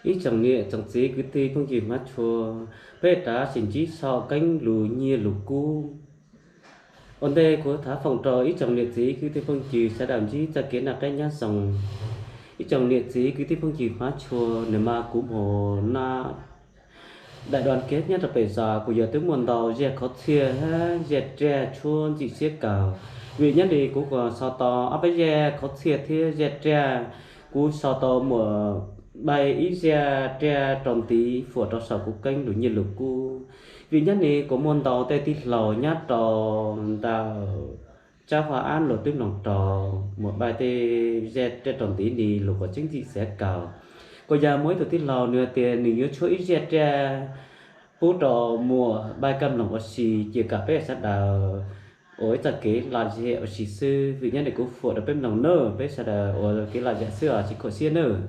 Ib tsoom niam tsoom txiv kwv tij phooj ywg hmab tshua, peb rov sim ntsib saum keeb lus nyiaj lus kub. Ua ntej kuv thov foom rau ib tsoom niam txiv kwv tij phooj ywg sawv daws ntsib txoj kev noj qab nyob zoo. Ib tsoom niam txiv kwv tij phooj ywg hmab tshua, nws mas kuv mus noj daim dua kev nyob rau pem zos, kuv yog twb muaj ntau zaj qhov txhiaj, zaj raj tshuab ntxim siab kawg. Vim nyob li kuv kuj sau tau ob peb zaj qhov txhiaj thiab zaj raj. Kuv sau tau muam Npai ib zaj raj rau ntiv fuam rau saum kuv keeb lus nyiaj lus kub. Vim nyob li kuv muaj ntau tej tij laug nyob rau ntawm Tsab Vaj Ab los twb mloog rau muam Npai tej zaj raj rau ntiv ni lus quav tseeb ntxim siab kawg. Kuj yog muaj ib tug tij laug nws hais tias nws yuav tshuab ib zaj raj pub rau muam Npai koj mloog ua si, cia kom peb sawv daws ua ib txoj kev lom zem ua si xwb. Vim nyob li kuv fuam rau peb mloog nawb, peb sawv daws ua kev lom zem xwb os, tsis khuam siab nawb.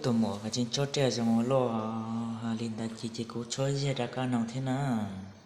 Tus muam, koj tseem tshuab raj zoo ua luaj li ntawd ces, ces kuv tshuab zaj rau koj mloog thiab nawb.